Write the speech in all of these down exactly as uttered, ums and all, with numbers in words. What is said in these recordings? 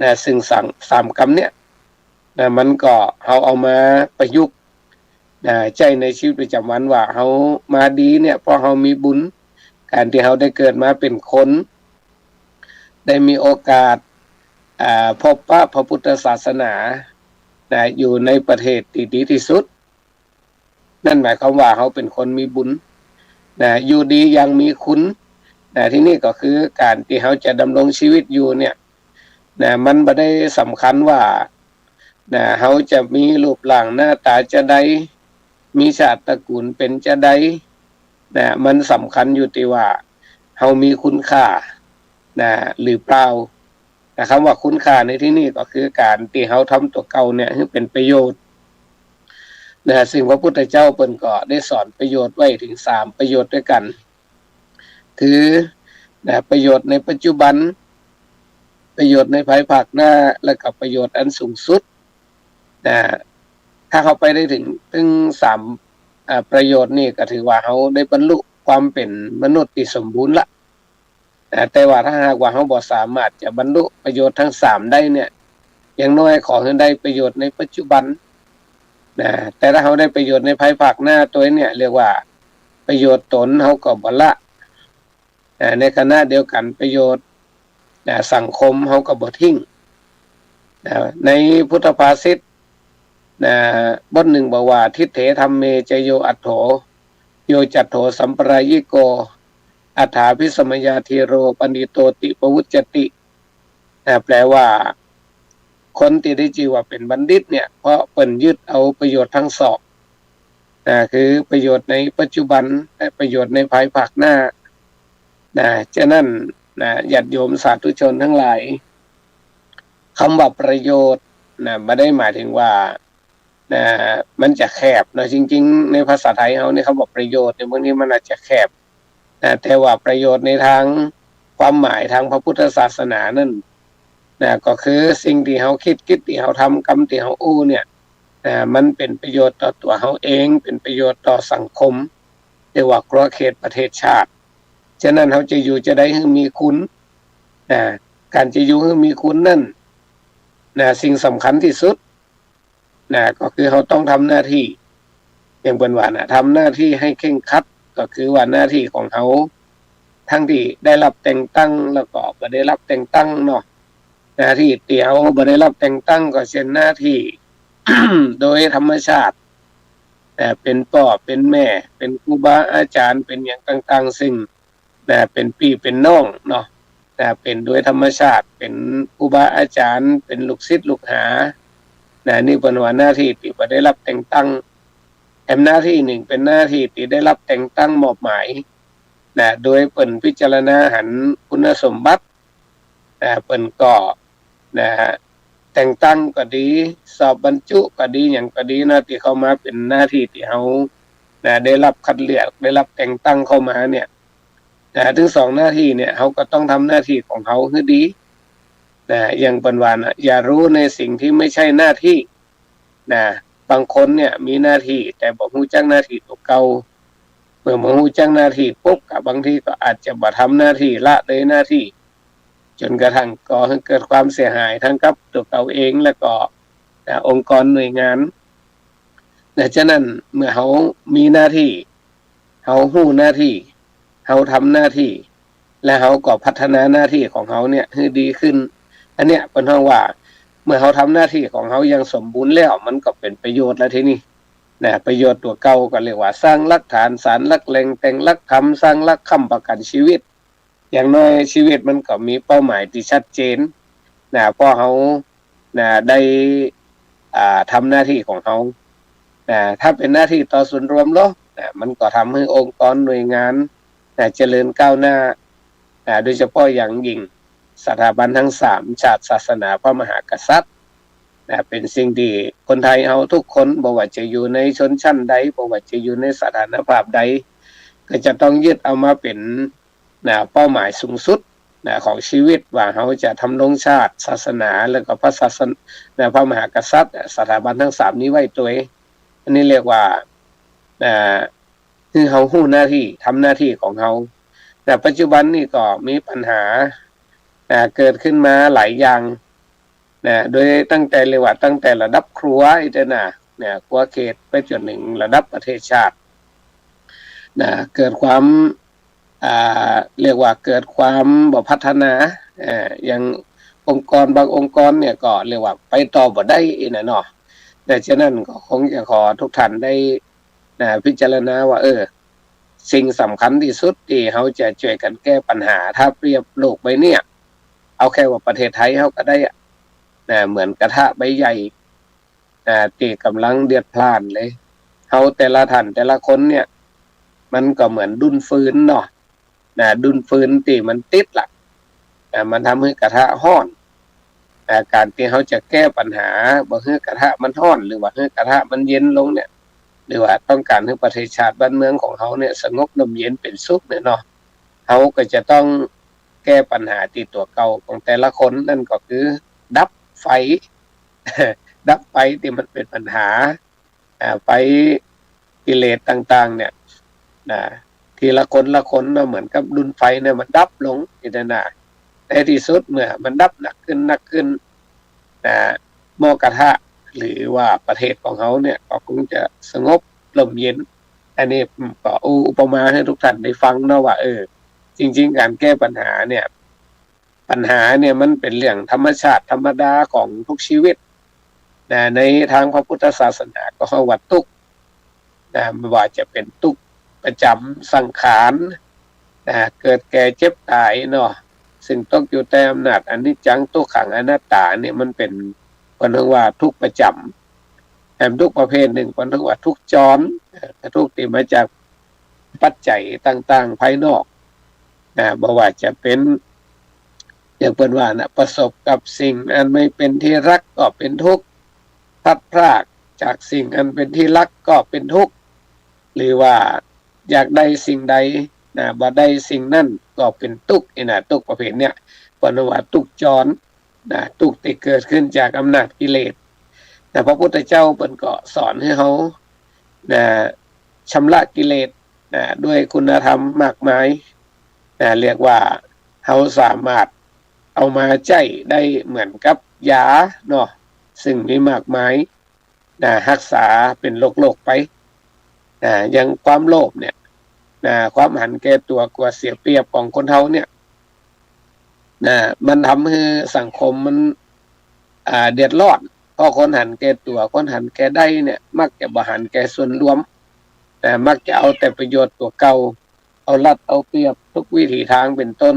นะ ซึ่งสาม สามกำเนี่ยนะ มันก็เฮาเอามาประยุกต์นะ ใจ๊ในชีวิตประจ๋ำวันว่าเฮามาดีเนี่ย เพราะเฮามีบุญ ก๋านตี้เฮาได้เกิดมาเป๋นคน ได้มีโอกาส อ่า พบปะพระพุทธศาสนานะ อยู่ในประเทศตี้ดีตี้สุด นั่นหมายความว่าเฮาเป๋นคนมีบุญนะ อยู่ดีอย่างมีคุณนะ ทีนี้ก็คือก๋านตี้เฮาจะดำรงชีวิตอยู่เนี่ยนะ มันบ่ได้สำคัญว่านะ เฮาจะมีรูปร่างหน้าต๋าจาใด มีชาติตระกูลเป๋นจาใดนะ มันสำคัญอยู่ตี้ว่าเฮามีคุณค่านะ หรือเปล่า นะ กำว่าคุณค่าในตี้นี้ก็คือก๋านตี้เฮาทำตั๋วเก่าเนี่ยหื้อเป๋นประโยชน์นะ ซึ่งพระพุทธเจ้าเปิ้นก็ได้สอนประโยชน์ไว้เถิงสามประโยชน์ตวยกั๋น คือนะ ประโยชน์ในปัจจุบัน ประโยชน์ในภายภาคหน้า แล้วก็ประโยชน์อันสูงสุดนะ ถ้าเฮาไปได้เถิง เถิงสาม อ่า ประโยชน์นี่ก็ถือว่าเฮาได้บรรลุความเป๋นมนุษย์ตี้สมบูรณ์ละ อ่า แต่ว่าถ้าหากว่าเฮาบ่สามารถจะบรรลุประโยชน์ตึงสามได้เนี่ย อย่างน้อยขอหื้อได้ประโยชน์ในปัจจุบันนะ แต่ถ้าเฮาได้ประโยชน์ในภายภาคหน้าตวยเนี่ย เรียกว่าประโยชน์ต๋นเฮาก็บ่ละ อ่า ในขณะเดียวกั๋นประโยชน์นะ สังคมเฮาก็บ่ทิ้งนะ ในพุทธภาษิตนะ บทนึ่งบอกว่า ทิฏเถ ธัมเม จะ โย อัฏโถ โย จัฏโถ สัมปรายิโก อัฏฐาภิสมยา ธีโร ปณิโตติ ปวุจจติ นะ แปลว่า คนตี้ได้จื้อว่าเป๋นบัณฑิตเนี่ย เพราะเปิ้นยึดเอาประโยชน์ตึงสองนะ คือประโยชน์ในปัจจุบัน และประโยชน์ในภายภาคหน้านะ ฉะนั้นนะ ญาติโยมสาธุชนตังหลาย กำว่าประโยชน์นะ บ่ได้หมายเถิงว่า นะ มันจะแคบเนาะ จริงๆ ในภาษาไทยเฮานี่ กำว่าประโยชน์เนี่ย บางทีมันอาจจะแคบนะ แต่ว่าประโยชน์ในตางความหมายตางพระพุทธศาสนานั้นนะ ก็คือสิ่งตี้เฮากึ๊ด กึ๊ดตี้เฮาทำ กำตี้เฮาอู้เนี่ยนะ มันเป๋นประโยชน์ต่อตั๋วเฮาเอง เป๋นประโยชน์ต่อสังคม เรียกว่าครัวเขตประเทศชาติ ฉะนั้นเฮาจะอยู่จาใดหื้อมีคุณนะ ก๋านจะอยู่หื้อมีคุณนั้นนะ สิ่งสำคัญตี้สุด นะ ก็คือเฮาต้องทำหน้าตี้ อย่างเปิ้นว่านะ ทำหน้าตี้หื้อเคร่งครัด ก็คือว่าหน้าตี้ของเฮา ตึงตี้ได้ฮับแต่งตั้ง แล้วก็บ่ได้ฮับแต่งตั้งเนาะ หน้าตี้ตี้เฮาบ่ได้ฮับแต่งตั้ง ก็เช่นหน้าตี้ โดยธรรมชาติ นะ เป๋นป้อ เป๋นแม่ เป๋นครูบาอาจ๋ารย์ เป๋นหยังต่างๆ ซึ่ง นะ เป๋นปี้เป๋นน้องเนาะ นะ เป๋นโดยธรรมชาติ เป๋นครูบาอาจ๋ารย์ เป๋นลูกศิษย์ลูกหา นะ นี่เปิ้นว่าหน้าตี้ตี้บ่ได้ฮับแต่งตั้ง แหมหน้าตี้นึ่งเป๋นหน้าตี้ตี้ได้ฮับแต่งตั้งมอบหมาย นะ โดยเปิ้นพิจารณาหันคุณสมบัติ นะ เปิ้นก็ นะ แต่งตั้งก็ดี สอบบรรจุก็ดี หยังก็ดีนะ ตี้เข้ามาเป๋นหน้าตี้ตี้เฮา นะ ได้ฮับคัดเลือก ได้ฮับแต่งตั้งเข้ามาเนี่ย นะ ตึงสองหน้าตี้เนี่ย เฮาก็ต้องทำหน้าตี้ของเฮาหื้อดี นะ อย่างเปิ้นว่านะ อย่ารู้ในสิ่งที่ไม่ใช่หน้าที่ นะ บางคนเนี่ยมีหน้าตี้ แต่บ่ฮู้จักหน้าตี้ตั๋วเก่า เมื่อบ่ฮู้จักหน้าตี้ปุ๊บ ก็บางทีก็อาจจะบ่ทำหน้าตี้ ละเลยหน้าตี้ จ๋นกระทั่งก่อหื้อเกิดความเสียหายตึงกับตั๋วเก่าเอง แล้วก็ นะ องค์กรหน่วยงาน นะ ฉะนั้นเมื่อเฮามีหน้าตี้ เฮาฮู้หน้าตี้ เฮาทำหน้าตี้ และเฮาก็พัฒนาหน้าตี้ของเฮาเนี่ยหื้อดีขึ้น อันเนี้ยเปิ้นฮ้องว่า เมื่อเฮาทำหน้าตี้ของเฮาอย่างสมบูรณ์แล้ว มันก็เป๋นประโยชน์แล้วทีนี้ นะ ประโยชน์ตั๋วเก่าก็เรียกว่าสร้างหลักฐาน สานหลักแหล่ง แต่งหลักธรรม สร้างหลักค้ำประกั๋นชีวิต อย่างน้อยชีวิตมันก็มีเป้าหมายตี้ชัดเจน นะ เพราะเฮา นะ ได้ อ่า ทำหน้าตี้ของเฮา นะ ถ้าเป๋นหน้าตี้ต่อส่วนรวมลอ นะ มันก็ทำหื้อองค์กรหน่วยงาน นะ เจริญก้าวหน้า นะ โดยเฉพาะอย่างยิ่งสถาบันตึงสาม ชาติ ศาสนา พระมหากษัตริย์ นะ เป๋นสิ่งตี้คนไทยเฮาทุกคน บ่ว่าจะอยู่ในชนชั้นใด บ่ว่าจะอยู่ในสถานภาพใด ก็จะต้องยึดเอามาเป๋น นะ เป้าหมายสูงสุด นะ ของชีวิต ว่าเฮาจะดำรงชาติ ศาสนา แล้วก็พระศาสนา นะ พระมหากษัตริย์ สถาบันตึงสามนี้ไว้ตวย อันนี้เรียกว่า นะ หื้อเฮาฮู้หน้าตี้ ทำหน้าตี้ของเฮา นะ ปัจจุบันนี่ก็มีปัญหา นะ เกิดขึ้นมาหลายอย่าง นะ โดยตั้งแต่ เรียกว่าตั้งแต่ระดับครัวอี้เต๊อะนะ เนี่ย ครัวเขตไปจ๋นเถิงระดับประเทศชาตินะ เกิดความ อ่า เรียกว่าเกิดความบ่พัฒนา เอ่อ อย่างองค์กรบางองค์กรเนี่ยก็เรียกว่าไปต่อบ่ได้อี้นะเนาะ แต่ฉะนั้นก็คงจะขอทุกท่านได้นะ พิจารณาว่า เออ สิ่งสำคัญตี้สุดตี้เฮาจะจ้วยกั๋นแก้ปัญหา ถ้าเปรียบโลกใบเนี่ย เอาแค่ว่าประเทศไทยเฮาก็ได้อะนะ เหมือนกระทะใบใหญ่ อ่า ตี้ก่ำลังเดือดพล่านเลย เฮาแต่ละท่านแต่ละคนเนี่ย มันก็เหมือนดุ้นฟืนเนาะ นะ ดุ้นฟืนตี้มันติดละ อ่า มันทำหื้อกระทะฮ้อน อ่า ก๋านตี้เฮาจะแก้ปัญหา บ่หื้อกระทะมันฮ้อน หรือว่าหื้อกระทะมันเย็นลงเนี่ย หรือว่าต้องก๋านหื้อประเทศชาติบ้านเมืองของเฮาเนี่ย สงบร่มเย็นเป๋นสุขเนี่ยเนาะ เฮาก็จะต้องแก้ปัญหาตี้ตั๋วเก่าของแต่ละคน นั่นก็คือดับไฟ ดับไฟตี้มันเป๋นปัญหา อ่า ไฟกิเลสต่างๆ เนี่ย นะ ทีละคนละคนเนาะ เหมือนกับดุ้นไฟเนี่ยมันดับลงอี้เต๊อะนะ ในตี้สุดเมื่อมันดับหนักขึ้นหนักขึ้น นะ หม้อกระทะ หรือว่าประเทศของเฮาเนี่ย ก็คงจะสงบร่มเย็น อันนี้ก็อุปมาหื้อทุกท่านได้ฟังเนาะว่า เออ จริงๆ ก๋านแก้ปัญหาเนี่ย ปัญหาเนี่ยมันเป๋นเรื่องธรรมชาติธรรมดาของทุกชีวิตนะ ในตางพระพุทธศาสนาก็ฮ้องว่าตุ๊กข์นะ บ่ว่าจะเป๋นตุ๊กข์ประจ๋ำสังขารนะ เกิดแก่เจ็บต๋ายเนาะ ซึ่งตกอยู่ใต้อำนาจอนิจจังทุกขังอนัตตาเนี่ย มันเป๋น เปิ้นฮ้องว่าตุ๊กข์ประจ๋ำ แถมตุ๊กข์ประเภทนึ่ง เปิ้นฮ้องว่าตุ๊กข์จร เอ่อ ตุ๊กข์ตี้มาจากปัจจัยต่างๆ ภายนอกนะ บ่ว่าจะเป๋น อย่างเปิ้นว่านะ ประสบกับสิ่งอันไม่เป็นที่รักก็เป๋นทุกข์ พลัดพรากจากสิ่งอันเป็นที่รักก็เป๋นทุกข์ หรือว่าอยากได้สิ่งใดนะ บ่ได้สิ่งนั้นก็เป๋นตุ๊กข์ อี้นะ ตุ๊กข์ประเภทเนี้ย เปิ้นฮ้องว่าตุ๊กข์จร นะ ตุ๊กข์ตี้เกิดขึ้นจากอำนาจกิเลสนะ พระพุทธเจ้าเปิ้นก็สอนหื้อเฮานะ ชำระกิเลสนะ ด้วยคุณธรรมมากมายนะ เรียกว่าเฮาสามารถเอามาใจ๊ได้เหมือนกับยาเนาะ ซึ่งมีมากมาย นะ ฮักษาเป๋นโรคๆ ไป นะ อย่างความโลภเนี่ย นะ ความหันแก่ตั๋ว กั๋วเสียเปรียบของคนเฮาเนี่ย นะ มันทำหื้อสังคมมัน อ่า เดือดร้อน เพราะคนหันแก่ตั๋ว คนหันแก่ได้เนี่ย มักจะบ่หันแก่ส่วนรวม นะ มักจะเอาแต่ประโยชน์ตั๋วเก่า เอารัดเอาเปรียบทุกวิถีตางเป๋นต้น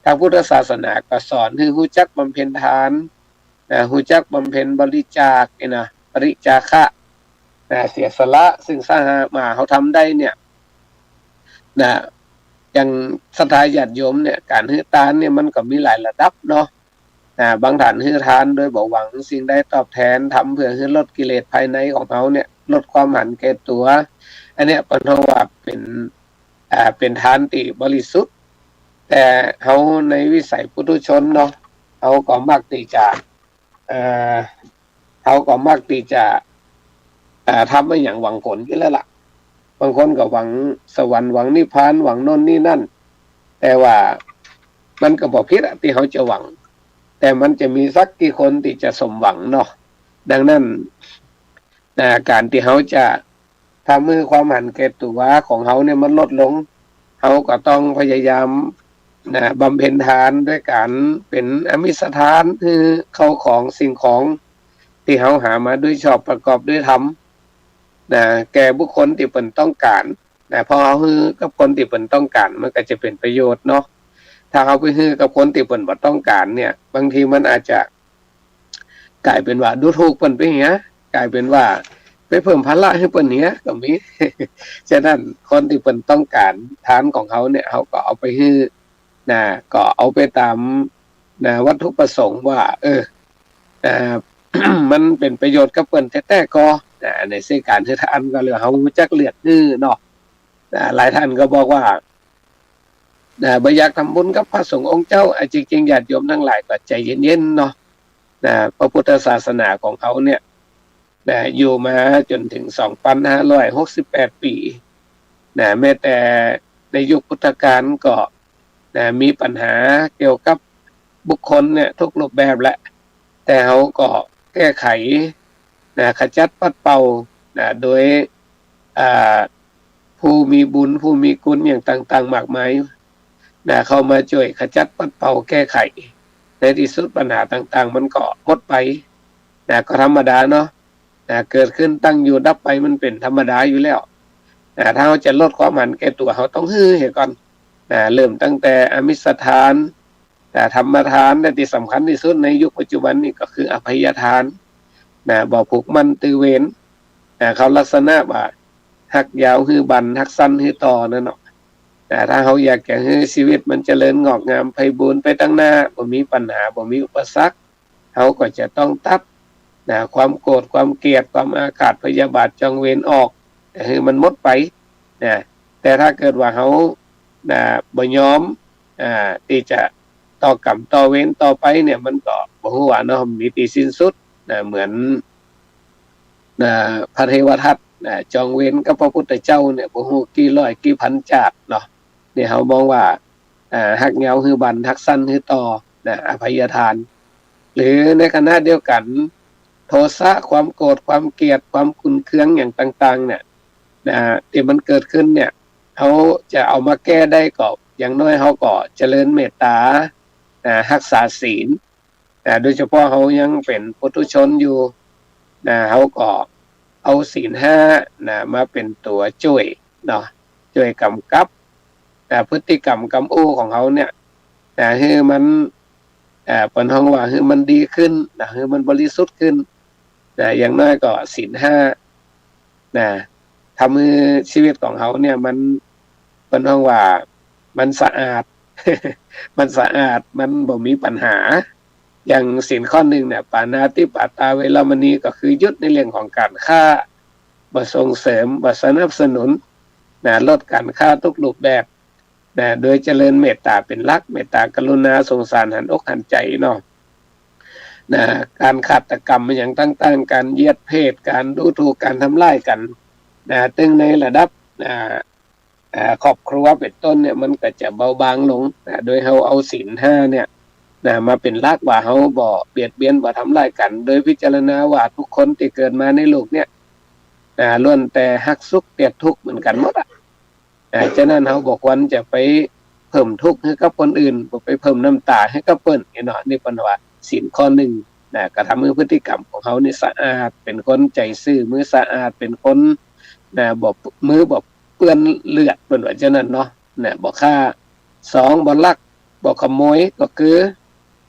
ตางพุทธศาสนาก็สอนหื้อฮู้จักบำเพ็ญทาน นะ ฮู้จักบำเพ็ญบริจาค นี่นะ ปริจาคะ นะ เสียสละ ซึ่งสาหามาเฮาทำได้เนี่ย นะ อย่างศรัทธาญาติโยมเนี่ย ก๋านหื้อตานเนี่ยมันก็มีหลายระดับเนาะ นะ บางท่านหื้อตานโดยบ่หวังสิ่งใดตอบแทน ทำเพื่อหื้อลดกิเลสภายในของเฮาเนี่ย ลดความหันแก่ตั๋ว อันเนี้ยเปิ้นฮ้องว่าเป๋น อ่า เป๋นตานตี้บริสุทธิ์ แต่เฮาในวิสัยปุถุชนเนาะ เฮาก็มักตี้จะ เอ่อ เฮาก็มักตี้จะ อ่า ทำอะหยังหวังผลอยู่แล้วล่ะ บางคนก็หวังสวรรค์ หวังนิพพาน หวังโน่นนี่นั่น แต่ว่ามันก็บ่ผิดอะตี้เฮาจะหวัง แต่มันจะมีสักกี่คนตี้จะสมหวังเนาะ ดังนั้น อ่า ก๋านตี้เฮาจะ ทำหื้อความหันแก่ตั๋วของเฮาเนี่ยมันลดลง เฮาก็ต้องพยายาม นะ บำเพ็ญตานด้วยก๋านเป๋นอมิสทาน หื้อเข้าของสิ่งของตี้เฮาหามาโดยชอบประกอบด้วยธรรม นะ แก่บุคคลตี้เปิ้นต้องก๋าน นะ พอเฮาหื้อกับคนตี้เปิ้นต้องก๋าน มันก็จะเป๋นประโยชน์เนาะ ถ้าเฮาไปหื้อกับคนตี้เปิ้นบ่ต้องก๋านเนี่ย บางทีมันอาจจะ ก๋ายเป๋นว่าดูถูกเปิ้นไปเหีย ก๋ายเป๋นว่าไปเพิ่มภาระหื้อเปิ้นเหียก็มี ฉะนั้นคนตี้เปิ้นต้องก๋านตานของเฮาเนี่ย เฮาก็เอาไปหื้อ นะ ก็เอาไปต๋าม นะ วัตถุประสงค์ว่า เออ อ่า มันเป๋นประโยชน์กับเปิ้นแต๊ๆ ก่อ นะ ในเส้นก๋านหื้อตานก็เลยเฮาฮู้จักเลือกหื้อเนาะ นะ หลายท่านก็บอกว่า นะ บ่อยากทำบุญกับพระสงฆ์องค์เจ้า อ่ะ จริงๆ ญาติโยมตังหลายก็ใจ๋เย็นๆ เนาะ นะ พระพุทธศาสนาของเฮาเนี่ย นะ อยู่มาจ๋นเถิงสองปันห้าร้อยหกสิบแปดปี๋ นะ แม้แต่ในยุคพุทธกาลก็ นะ มีปัญหาเกี่ยวกับบุคคลเนี่ยทุกรูปแบบแหละ แต่เฮาก็แก้ไข นะ ขจัดปัดเป่า นะ โดย อ่า ผู้มีบุญ ผู้มีคุณอย่างต่างๆ มากมาย นะ เข้ามาจ้วยขจัดปัดเป่าแก้ไข ในตี้สุดปัญหาต่างๆ มันก็หมดไป นะ ก็ธรรมดาเนาะ นะ เกิดขึ้นตั้งอยู่ดับไปมันเป๋นธรรมดาอยู่แล้ว นะ ถ้าเฮาจะลดความหันแก่ตั๋ว เฮาต้องหื้อเหียก่อน นะ เริ่มตั้งแต่อามิสทาน นะ ธรรมทาน และตี้สำคัญตี้สุดในยุคปัจจุบันนี่ก็คืออภัยทาน นะ บ่ผูกมั่นตื้อเวร นะ เข้าลักษณะว่าฮักยาวหื้อบั้น ฮักสั้นหื้อต่อนั่นเนาะ นะ ถ้าเฮาอยากจะหื้อชีวิตมันเจริญงอกงามไพบูลย์ไปตังหน้า บ่มีปัญหา บ่มีอุปสรรค เฮาก็จะต้องตัด นะ ความโกรธ ความเกลียด ความอาฆาตพยาบาทจองเวรออก นะ หื้อมันหมดไป นะ แต่ถ้าเกิดว่าเฮา นะ บ่ยอม อ่า ตี้จะต่อกรรมต่อเวรต่อไปเนี่ย มันก็บ่ฮู้ว่าเนาะ มีตี้สิ้นสุด นะ เหมือน นะ พระเทวทัต นะ จองเวรกับพระพุทธเจ้าเนี่ย บ่ฮู้กี่ร้อยกี่พันจาติเนาะ นี่เฮามองว่า อ่า ฮักยาวหื้อบั้น ฮักสั้นหื้อต่อ นะ อภัยทาน หรือในขณะเดียวกั๋น โทสะ ความโกรธ ความเกลียด ความขุ่นเคืองอย่างต่างๆ เนี่ย นะ ตี้มันเกิดขึ้นเนี่ย เฮาจะเอามาแก้ได้ก็ อย่างน้อยเฮาก็เจริญเมตต๋า นะ ฮักษาศีล นะ โดยเฉพาะเฮายังเป๋นปุถุชนอยู่ นะ เฮาก็เอาศีลห้า นะ มาเป๋นตั๋วจ้วยเนาะ จ้วยก๋ำกับ นะ พฤติกรรมกำอู้ของเฮาเนี่ย นะ หื้อมัน อ่า เปิ้นฮ้องว่าหื้อมันดีขึ้น นะ หื้อมันบริสุทธิ์ขึ้น นะ อย่างน้อยก็ศีลห้า นะ ทำหื้อชีวิตของเฮาเนี่ยมัน เปิ้นฮ้องว่ามันสะอาด มันสะอาด มันบ่มีปัญหา อย่างศีลข้อหนึ่งเนี่ย ปาณาติปาตาเวรมณี ก็คือหยุดในเรื่องของก๋านฆ่า บ่ส่งเสริม บ่สนับสนุน นะ ลดก๋านฆ่าทุกรูปแบบ นะ โดยเจริญเมตต๋าเป๋นหลัก เมตต๋ากรุณาสงสารหันอกหันใจ๋เนาะ นะ ก๋านฆาตกรรมอะหยังต่างๆ ก๋านเหยียดเพศ ก๋านดูถูก ก๋านทำร้ายกั๋น นะ ตึงในระดับ อ่า อ่า ครอบครัวเป๋นต้นเนี่ย มันก็จะเบาบางลง นะ โดยเฮาเอาศีลห้าเนี่ย นะ มาเป๋นหลักว่าเฮาบ่เบียดเบียน บ่ทำร้ายกั๋น โดยพิจารณาว่าทุกคนตี้เกิดมาในโลกเนี่ย นะ ล้วนแต่ฮักสุขเกลียดทุกข์เหมือนกั๋นหมดอะ อ่า ฉะนั้นเฮาบ่ควรจะไปเพิ่มทุกข์หื้อกับคนอื่น บ่ไปเพิ่มน้ำต๋าหื้อกับเปิ้น นี่เนาะ นี่เปิ้นว่าศีลข้อหนึ่ง นะ ก็ทำหื้อพฤติกรรมของเฮานี่สะอาด เป๋นคนใจ๋ซื่อ มือสะอาด เป๋นคน นะ บ่ มือบ่เปื้อนเลือด เปิ้นว่าจะนั้นเนาะ นะ บ่ฆ่า สอง บ่ลัก บ่ขโมย ก็คือ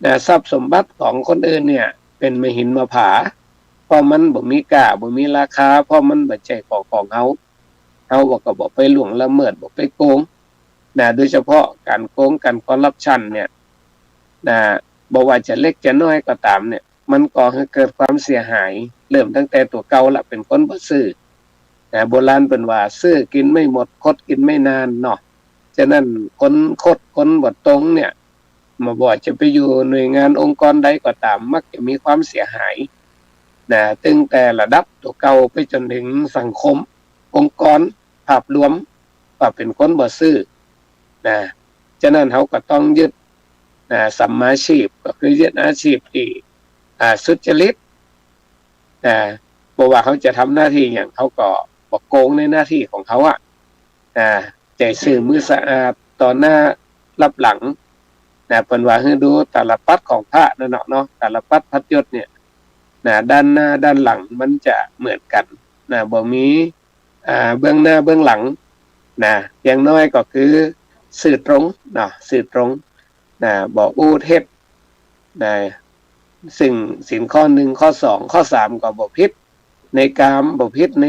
นะ ทรัพย์สมบัติของคนอื่นเนี่ย เป๋นมะหินมะผา เพราะมันบ่มีก้า บ่มีราคา เพราะมันบ่ใจ้ของของเฮา เฮาก็บ่ไปล่วงละเมิด บ่ไปโกง นะ โดยเฉพาะก๋านโกง ก๋านคอร์รัปชันเนี่ย นะ บ่ว่าจะเล็กจะน้อยก็ต๋ามเนี่ย มันก่อหื้อเกิดความเสียหาย เริ่มตั้งแต่ตั๋วเก่าละ เป๋นคนบ่ซื่อ นะ โบราณเปิ้นว่า ซื่อกินไม่หมด คดกินไม่นานเนาะ ฉะนั้นคนคด คนบ่ตรงเนี่ย บ่ว่าจะไปอยู่หน่วยงานองค์กรใดก็ต๋าม มักจะมีความเสียหาย นะ ตั้งแต่ระดับตั๋วเก่าไปจ๋นเถิงสังคม องค์กร ภาพรวม ว่าเป๋นคนบ่ซื่อ นะ ฉะนั้นเฮาก็ต้องยึด นะ สัมมาชีพ ก็คือยึดอาชีพตี้ อ่า สุจริต นะ บ่ว่าเฮาจะทำหน้าตี้หยัง เฮาก็บ่โกงในหน้าตี้ของเฮาอะ นะ ใจ๋ซื่อมือสะอาด ต่อหน้าลับหลัง นะ เปิ้นว่าหื้อดูตาลปัตรของพระนั่นเนาะ เนาะ ตาลปัตรพัดยศเนี่ย นะ ด้านหน้าด้านหลังมันจะเหมือนกั๋น นะ บ่มี อ่า เบื้องหน้าเบื้องหลัง นะ อย่างน้อยก็คือซื่อตรงเนาะ ซื่อตรง นะ บ่อู้เท็จ นะ ซึ่งศีลข้อหนึ่ง ข้อสอง ข้อสาม ก็บ่ผิดในกาม บ่ผิดใน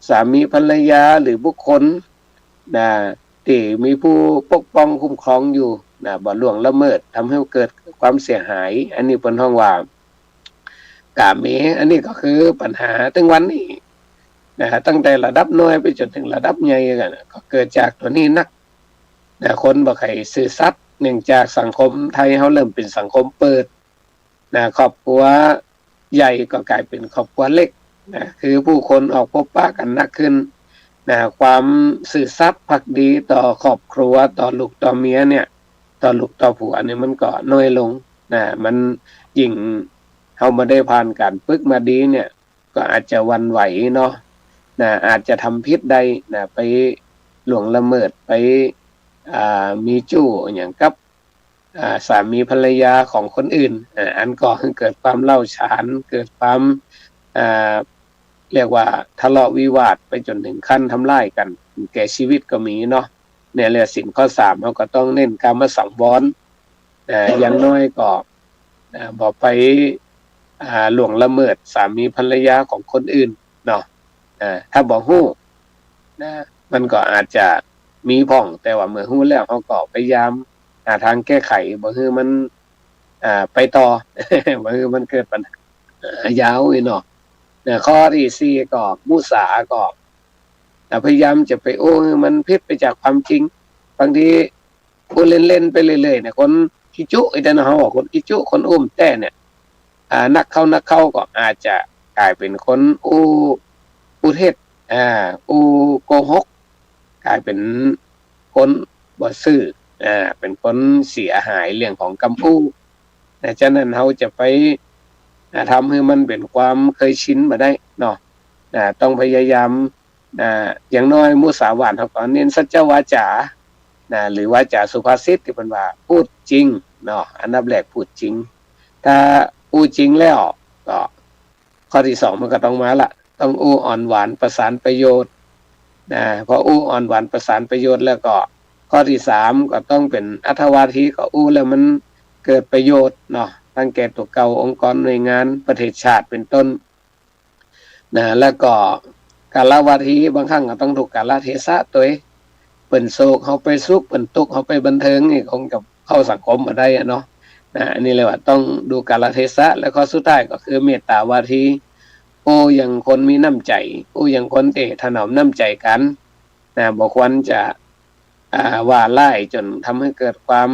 สามีภรรยาหรือบุคคล นะ ตี้มีผู้ปกป้องคุ้มครองอยู่ นะ บ่ล่วงละเมิด ทำหื้อเกิดความเสียหาย อันนี้เปิ้นฮ้องว่า กาเม อันนี้ก็คือปัญหาตึงวันนี้ นะ ตั้งแต่ระดับน้อยไปจ๋นเถิงระดับใหญ่กั๋นนะ ก็เกิดจากตั๋วนี้นัก นะ คนบ่ใค่ซื่อสัตย์ เนื่องจากสังคมไทยเฮาเริ่มเป๋นสังคมเปิด นะ ครอบครัวใหญ่ก็ก๋ายเป๋นครอบครัวเล็ก นะ คือผู้คนออกพบปะกั๋นนักขึ้น นะ ความซื่อสัตย์ภักดีต่อครอบครัว ต่อลูกต่อเมียเนี่ย ต่อลูกต่อผัวเนี่ยมันก็น้อยลง นะ มันยิ่ง เฮาบ่ได้ผ่านก๋านฝึกมาดีเนี่ย ก็อาจจะหวั่นไหวเนาะ นะ อาจจะทำผิดได้นะ ไปล่วงละเมิด ไป อ่า มีจู๊อะหยังกับ อ่า สามีภรรยาของคนอื่น อ่า อันก่อหื้อเกิดความเล้าฉาน เกิดความ อ่า เรียกว่าทะเลาะวิวาทไปจ๋นเถิงขั้นทำร้ายกั๋น แก่ชีวิตก็มีเนาะ เนี่ยแหละศีลข้อสาม เฮาก็ต้องเน้นกามสังวร อ่า อย่างน้อยก็ อ่า บ่ไป อ่า ล่วงละเมิดสามีภรรยาของคนอื่นเนาะ อ่า ถ้าบ่ฮู้นะ มันก็อาจจะมีพ่อง แต่ว่าเมื่อฮู้แล้ว เฮาก็พยายามหาตางแก้ไข บ่หื้อมัน อ่า ไปต่อ บ่หื้อมันเกิดปัญหายาวอีกเนาะ นะ ข้อตี้สี่ก็มุสา ก็นะ พยายามจะไปอู้หื้อมันผิดไปจากความจริง บางทีอู้เล่นๆ ไปเรื่อยๆ เนี่ย คนขี้จุ๊อีกแล้วเนาะ เฮาว่าคนขี้จุ๊ คนอู้แต๊เนี่ย อ่า นักเข้านักเข้าก็อาจจะก๋ายเป๋นคนอู้ อู้เท็จ อ่า อู้โกหก ก๋ายเป๋นคนบ่ซื่อ อ่า เป๋นคนเสียหายเรื่องของกำอู้ นะ ฉะนั้นเฮาจะไป อ่า ทำหื้อมันเป๋นความเกยชินบ่ได้เนาะ นะ ต้องพยายาม นะ อย่างน้อยมุสาวาทเฮาก็เน้นสัจจวาจา นะ หรือวาจาสุภาษิตตี้เปิ้นว่า พูดจริงเนาะ อันดับแรกพูดจริง ถ้าอู้จริงแล้วก็ ข้อตี้สองมันก็ต้องมาละ ต้องอู้อ่อนหวานประสานประโยชน์ นะ พออู้อ่อนหวานประสานประโยชน์แล้วก็ ข้อตี้สามก็ต้องเป๋นอัตถวาที ก็อู้แล้วมันเกิดประโยชน์เนาะ ตังแก่ตั๋วเก่า องค์กร หน่วยงาน ประเทศชาติ เป๋นต้น นะ แล้วก็กาลวาที บางครั้งก็ต้องดูกาลเทศะตวย เปิ้นโศกเฮาไปสุข เปิ้นตุ๊กข์เฮาไปบันเทิง นี่คงจะเข้าสังคมบ่ได้อะเนาะ นะ อันนี้เลยว่าต้องดูกาลเทศะ แล้วข้อสุดท้ายก็คือเมตตาวาที อู้อย่างคนมีน้ำใจ๋ อู้อย่างคนตี้ถนอมน้ำใจ๋กั๋น นะ บ่ควรจะ อ่า ว่าร้ายจ๋นทำหื้อเกิดความ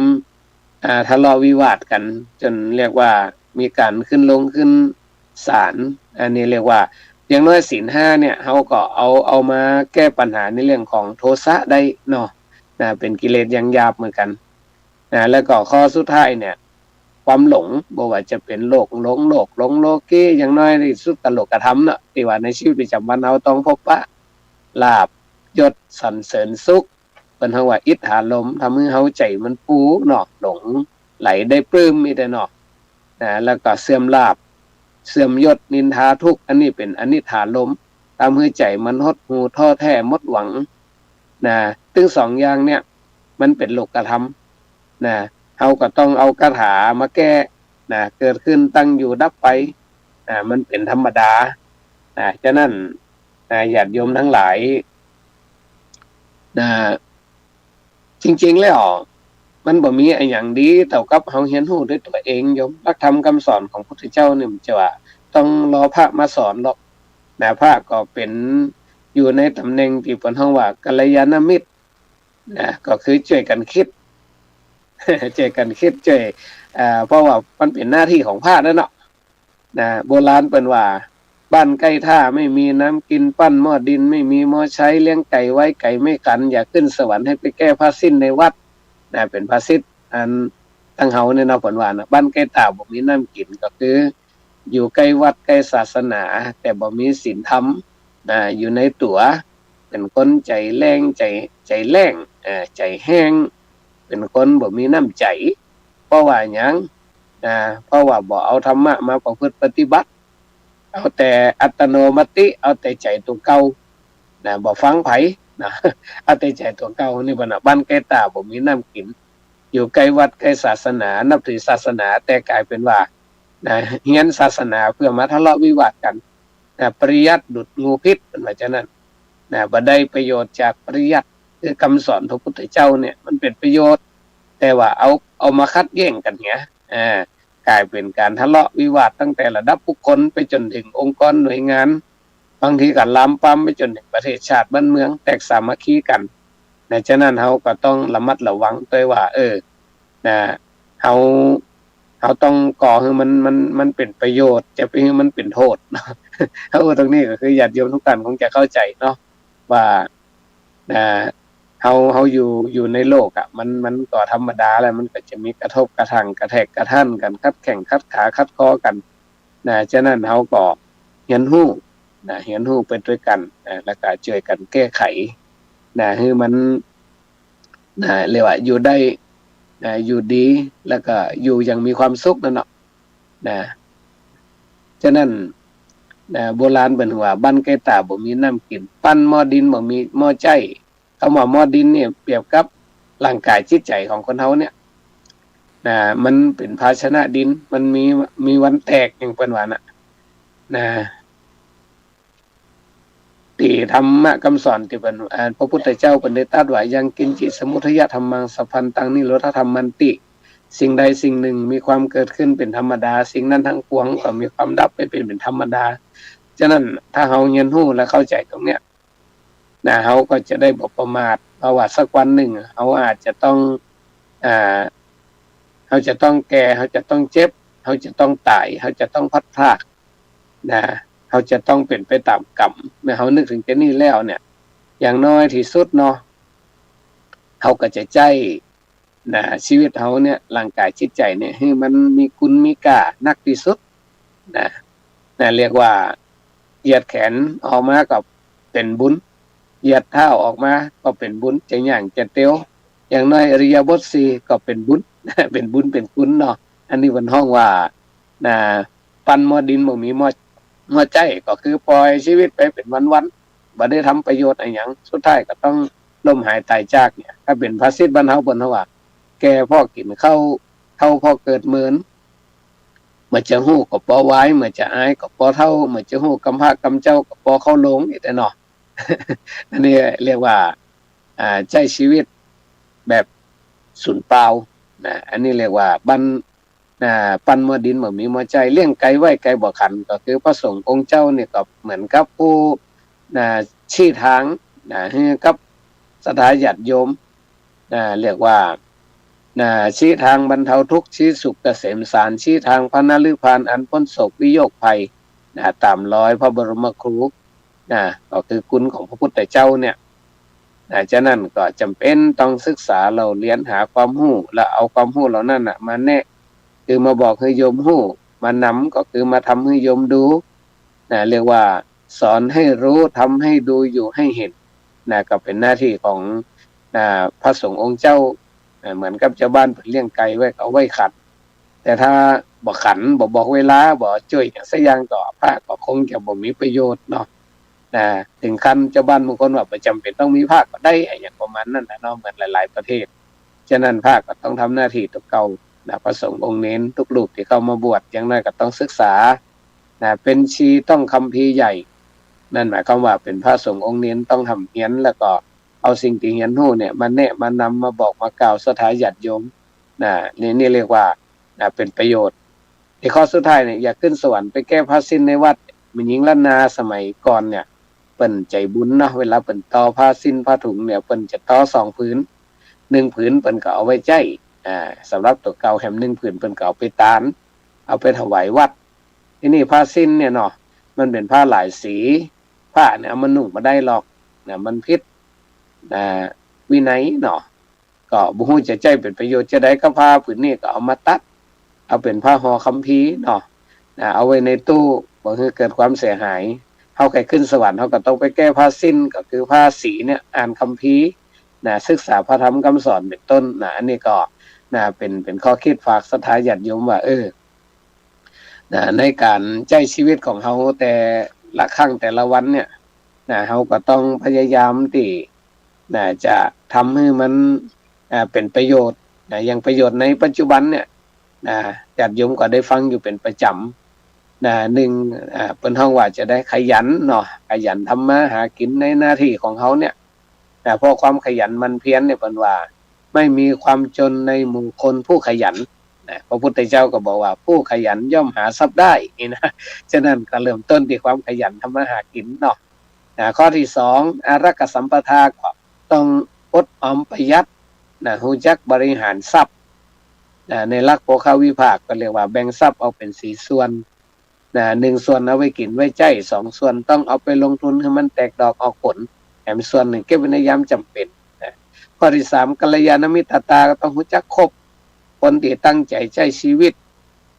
อ่า ทะเลาะวิวาทกั๋น จ๋นเรียกว่ามีก๋านขึ้นลงขึ้นศาล อันนี้เรียกว่า อย่างน้อยศีลห้าเนี่ย เฮาก็เอา เอามาแก้ปัญหาในเรื่องของโทสะได้เนาะ นะ เป๋นกิเลสอย่างหยาบเหมือนกั๋น นะ แล้วก็ข้อสุดท้ายเนี่ย ความหลง บ่ว่าจะเป๋นโลกหลง โลกหลงโลกี อย่างน้อยตี้สุดก็โลกธรรมเนาะ ตี้ว่าในชีวิตประจ๋ำวันเฮาต้องพบปะ ลาภ ยศ สรรเสริญสุข เปิ้นฮ้องว่าอิทธารมณ์ ทำหื้อเฮาใจ๋มันฟูเนาะ หลงไหลได้ปลื้มอี้แต๊เนาะ นะ แล้วก็เสื่อมลาภ เสื่อมยศ นินทา ทุกข์ อันนี้เป๋นอนิทธารมณ์ ทำหื้อใจ๋มันหดหู่ท้อแท้หมดหวัง นะ ตึงสองอย่างเนี่ย มันเป๋นโลกธรรม นะ เฮาก็ต้องเอาคาถามาแก้ นะ เกิดขึ้น ตั้งอยู่ ดับไป นะ มันเป๋นธรรมดา นะ ฉะนั้น นะ ญาติโยมตังหลาย นะ จริงๆ แล้ว มันบ่มีอะหยังดีเต้ากับเฮาเฮียนฮู้ด้วยตั๋วเองโยม หลักธรรมกำสอนของพุทธเจ้านี่มันจะว่าต้องรอพระมาสอนหรอก นะ พระก็เป๋นอยู่ในต๋ำแหน่งตี้เปิ้นฮ้องว่ากัลยาณมิตร นะ ก็คือจ้วยกั๋นกึ๊ด จ้วยกั๋นกึ๊ด จ้วย อ่า เพราะว่ามันเป๋นหน้าตี้ของพระนั่นเนาะ นะ โบราณเปิ้นว่า บ้านใก้ท่าไม่มีน้ำกิน ปั้นหม้อดินไม่มีหม้อใช้ เลี้ยงไก่ไว้ไก่ไม่ขัน อยากขึ้นสวรรค์ให้ไปแก้ผ้าสิ้นในวัด นะ เป๋นภาษิตอันตังเฮาเนี่ยเนาะ เปิ้นว่านะ บ้านใก้ท่าบ่มีน้ำกิ๋น ก็คืออยู่ใก้วัดใก้ศาสนา แต่บ่มีศีลธรรม นะ อยู่ในตั๋ว เป๋นคนใจ๋แล้ง ใจ๋ ใจ๋แล้ง เอ่อ ใจ๋แห้ง เป๋นคนบ่มีน้ำใจ๋ เพราะว่าหยัง นะ เพราะว่าบ่เอาธรรมะมาประพฤติปฏิบัติ เอาแต่อัตโนมติ เอาแต่ใจ๋ตั๋วเก่า นะ บ่ฟังใผ นะ เอาแต่ใจ๋ตั๋วเก่า นี่เปิ้นว่าบ้านใก้ท่าบ่มีน้ำกิ๋น อยู่ใก้วัดใก้ศาสนา นับถือศาสนา แต่ก๋ายเป๋นว่า นะ เฮียนศาสนาเปื้อมาทะเลาะวิวาทกั๋น นะ ปริยัติดุจงูพิษ เปิ้นว่าจะนั้น นะ บ่ได้ประโยชน์จากปริยัติ คือกำสอนพระพุทธเจ้าเนี่ย มันเป๋นประโยชน์ แต่ว่าเอา เอามาขัดแย้งกั๋นเหีย อ่า ก๋ายเป๋นก๋านทะเลาะวิวาทตั้งแต่ระดับบุคคลไปจ๋นเถิงองค์กรหน่วยงาน บางทีก็ลามปามไปจ๋นเถิงประเทศชาติบ้านเมือง แตกสามัคคีกั๋น นะ ฉะนั้นเฮาก็ต้องระมัดระวังตวยว่า เออ นะ เฮา เฮาต้องก่อหื้อมัน มัน มันเป๋นประโยชน์ จะไปหื้อมันเป๋นโต้ษ เออ ตรงนี้ก็คือญาติโยมทุกท่านคงจะเข้าใจ๋เนาะ ว่า อ่า เฮา เฮาอยู่ อยู่ในโลกอะ มัน มันก็ธรรมดาแหละ มันก็จะมีกระทบกระทั่ง กระแทกกระทั่นกั๋น ขัดแข้งขัดขา ขัดคอกั๋น นะ ฉะนั้นเฮาก็เฮียนฮู้นะ เฮียนฮู้ไปตวยกั๋นนะ แล้วก็จ้วยกั๋นแก้ไขนะ หื้อมันนะ เรียกว่าอยู่ได้นะ อยู่ดี แล้วก็อยู่อย่างมีความสุขนั่นเนาะนะ ฉะนั้นนะ โบราณเปิ้นว่า บ้านใก้ต๋าบ่มีน้ำกิ๋น ปั้นหม้อดินบ่มีหม้อใจ๊ กำว่าหม้อดินเนี่ยเปรียบกับร่างก๋ายจิตใจ๋ของคนเฮาเนี่ยนะ มันเป๋นภาชนะดิน มันมี มีวันแตก อย่างเปิ้นว่าน่ะนะ ตี้ธรรมะกำสอนตี้เปิ้น อ่า พระพุทธเจ้าเปิ้นได้ตรัสว่า ยังกิญจิสมุททยะธัมมัง สัพพันตังนิโรธธัมมันติ สิ่งใดสิ่งหนึ่งมีความเกิดขึ้นเป๋นธรรมดา สิ่งนั้นทั้งปวงก็มีความดับไปเป๋น เป๋นธรรมดา ฉะนั้นถ้าเฮาเฮียนฮู้และเข้าใจ๋ตรงเนี้ย นะ เฮาก็จะได้บ่ประมาท เพราะว่าสักวันนึ่งเฮาอาจจะต้อง อ่า เฮาจะต้องแก่ เฮาจะต้องเจ็บ เฮาจะต้องต๋าย เฮาจะต้องพลัดพรากนะ เฮาจะต้องเป๋นไปต๋ามกรรม เมื่อเฮานึกเถิงจะอี้แล้วเนี่ย อย่างน้อยตี้สุดเนาะ เฮาก็จะใจ๊ นะ ชีวิตเฮาเนี่ย ร่างก๋ายจิตใจ๋เนี่ย หื้อมันมีคุณมีก้านักตี้สุดนะ นะ เรียกว่าเหยียดแขนออกมาก็เป๋นบุญ เหยียดเท้าออกมาก็เป๋นบุญ จะย่างจะเตียว อย่างน้อยอิริยาบถสี่ก็เป๋นบุญ เป๋นบุญเป๋นคุณเนาะ อันนี้เปิ้นฮ้องว่านะ ปั้นหม้อดินบ่มีหม้อ หม้อใจ๊ ก็คือปล่อยชีวิตไปเป๋นวันๆ บ่ได้ทำประโยชน์อะหยัง สุดท้ายก็ต้องล้มหายต๋ายจากเนี่ย ถ้าเป๋นภาษิตบ้านเฮาเปิ้นฮ้องว่า แก่เพราะกิ๋นข้าว เฒ่าเพราะเกิดเหมิน เมื่อจะฮู้ก็ปอวาย เมื่อจะอายก็ปอเฒ่า เมื่อจะฮู้กำพร้ากำเจ้าก็ปอเข้าโลง อี้แต๊เนาะ อันนี้เรียกว่า อ่า ใจ๊ชีวิตแบบสูญเปล่านะ อันนี้เรียกว่าบั้น อ่า ปั้นหม้อดินบ่มีหม้อใจ๊ เลี้ยงไก่ไว้ไก่บ่ขัน ก็คือพระสงฆ์องค์เจ้านี่ก็เหมือนกับผู้ นะ ชี้ตางนะ หื้อกับศรัทธาญาติโยมนะ เรียกว่านะ ชี้ตางบรรเทาทุกข์ ชี้สุขเกษมสาร ชี้ตางพระนฤพานอันป๊นโศกวิโยคภัยนะ ต๋ามรอยพระบรมครูนะ ก็คือคุณของพระพุทธเจ้าเนี่ยนะ ฉะนั้นก็จ๋ำเป๋นต้องศึกษาเล่าเรียนหาความฮู้ แล้วเอาความฮู้เหล่านั้นน่ะมาแนะ คือมาบอกหื้อโยมฮู้ มานำก็คือมาทำหื้อโยมดูนะ เรียกว่าสอนให้รู้ ทำให้ดู อยู่ให้เห็นนะ ก็เป๋นหน้าตี้ของนะ พระสงฆ์องค์เจ้านะ เหมือนกับจาวบ้านเปิ้นเลี้ยงไก่ไว้ เอาไว้ขัน แต่ถ้าบ่ขัน บ่บอกเวลา บ่จ้วยหยังสักอย่างก็ พระก็คงจะบ่มีประโยชน์เนาะนะ เถิงขั้นจาวบ้านบางคนว่าบ่จ๋ำเป๋นต้องมีพระก็ได้ อะหยังประมาณนั้นน่ะเนาะ เหมือนหลายๆ ประเทศ ฉะนั้นพระก็ต้องทำหน้าตี้ตั๋วเก่านะ พระสงฆ์องค์เณรทุกรูปตี้เข้ามาบวช อย่างน้อยก็ต้องศึกษานะ เป๋นชีต้องคัมภีร์ใหญ่ นั่นหมายความว่าเป๋นพระสงฆ์องค์เณรต้องฮ่ำเฮียน แล้วก็เอาสิ่งตี้เฮียนฮู้เนี่ยมาแนะ มานำ มาบอก มากล่าวศรัทธาญาติโยมนะ นี่ นี่เรียกว่านะ เป๋นประโยชน์ ในข้อสุดท้ายเนี่ย อยากขึ้นสวรรค์ไปแก้ผ้าสิ้นในวัด แม่ญิงล้านนาสมัยก่อนเนี่ย เปิ้นใจ๋บุญเนาะ เวลาเปิ้นต่อผ้าสิ้นผ้าถุงเนี่ย เปิ้นจะต่อสองผืน นึ่งผืนเปิ้นก็เอาไว้ใจ๊ อ่า สำหรับตั๋วเก่า แหมนึ่งผืนเปิ้นก็เอาไปตาน เอาไปถวายวัด ทีนี้ผ้าสิ้นเนี่ยเนาะ มันเป๋นผ้าหลายสี พระเนี่ยเอามานุ่งบ่ได้หรอกนะ มันผิดนะ วินัยเนาะ ก็บ่ฮู้จะใจ๊เป๋นประโยชน์จะใด ก็ผ้าผืนนี้ก็เอามาตัด เอาเป๋นผ้าห่อคัมภีร์เนาะนะ เอาไว้ในตู้ บ่หื้อเกิดความเสียหาย เฮาใค่ขึ้นสวรรค์ เฮาก็ต้องไปแก้ผ้าสิ้น ก็คือผ้าสีเนี่ย อ่านคัมภีร์นะ ศึกษาพระธรรมคำสอนเป๋นต้นนะ อันนี้ก็นะ เป๋น เป๋นข้อคิดฝากศรัทธาญาติโยมว่า เออ นะ ในก๋านใจ๊ชีวิตของเฮาแต่ละครั้งแต่ละวันเนี่ยนะ เฮาก็ต้องพยายามตี้นะ จะทำหื้อมัน อ่า เป๋นประโยชน์นะ อย่างประโยชน์ในปัจจุบันเนี่ยนะ ญาติโยมก็ได้ฟังอยู่เป๋นประจ๋ำนะ นึ่ง อ่า เปิ้นฮ้องว่าจะใด ขยันเนาะ ขยันทำมาหากิ๋นในหน้าตี้ของเฮาเนี่ย นะ เพราะความขยันหมั่นเพียรเนี่ย เปิ้นว่า ไม่มีความจนในหมู่คนผู้ขยันนะ พระพุทธเจ้าก็บอกว่า ผู้ขยันย่อมหาทรัพย์ได้ นี่นะ ฉะนั้นก็เริ่มต้นตี้ความขยันทำมาหากิ๋นเนาะนะ ข้อตี้สอง อารักขสัมปทา ก็ต้องอดออมประหยัดนะ ฮู้จักบริหารทรัพย์นะ ในหลักโภควิภาคก็เรียกว่าแบ่งทรัพย์ออกเป๋นสี่ส่วน นะ นึ่งส่วนเอาไว้กิ๋นไว้ใจ๊ สองส่วนต้องเอาไปลงทุนหื้อมันแตกดอกออกผล แหมส่วนนึ่งเก็บไว้ในยามจ๋ำเป๋น นะ ข้อตี้สาม กัลยาณมิตรตา ก็ต้องฮู้จักคบคนตี้ตั้งใจ๋ใจ๊ชีวิต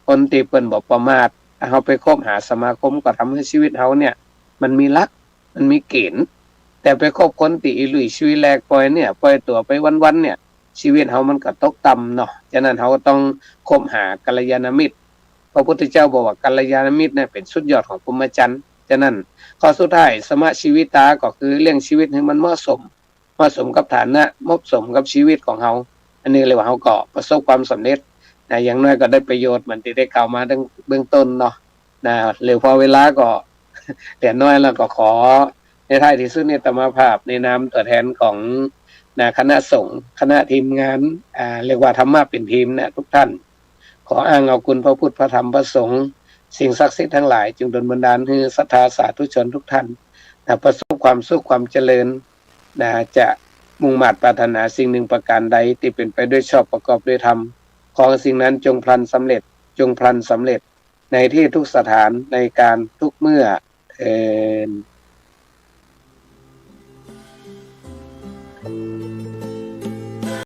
คนตี้เปิ้นบ่ประมาท ถ้าเฮาไปคบหาสมาคมก็ทำหื้อชีวิตเฮาเนี่ย มันมีหลัก มันมีเกณฑ์ แต่ไปคบคนตี้อิรุ่ยชุยแหลกป่อยเนี่ย ป่อยตั๋วไปวันๆเนี่ย ชีวิตเฮามันก็ตกต่ำเนาะ ฉะนั้นเฮาก็ต้องคบหากัลยาณมิตร พระพุทธเจ้าบอกว่ากัลยาณมิตรเนี่ยเป๋นสุดยอดของพรหมจรรย์ ฉะนั้นข้อสุดท้าย สมะชีวิตา ก็คือเลี้ยงชีวิตหื้อมันเหมาะสม เหมาะสมกับฐานะ เหมาะสมกับชีวิตของเฮา อันนี้เรียกว่าเฮาก็ประสบความสำเร็จนะ อย่างน้อยก็ได้ประโยชน์เหมือนตี้ได้กล่าวมาตั้งเบื้องต้นเนาะนะ เหลือพอเวลาก็ เหลือน้อยแล้ว ก็ขอในท้ายตี้สุดนี้อาตมาภาพในนามตั๋วแทนของนะ คณะสงฆ์ คณะทีมงาน อ่า เรียกว่าธรรมะเป๋นทีมนะทุกท่าน ขออ้างเอาคุณพระพุทธ พระธรรม พระสงฆ์ สิ่งศักดิ์สิทธิ์ทั้งหลาย จงดลบันดาลหื้อศรัทธาสาธุชนทุกท่านนะ ประสบความสุขความเจริญนะ จะมุ่งมาดปรารถนาสิ่งหนึ่งประการใดตี้เป๋นไปด้วยชอบประกอบด้วยธรรม ขอสิ่งนั้นจงพลันสำเร็จ จงพลันสำเร็จในที่ทุกสถานในการทุกเมื่อเทอญ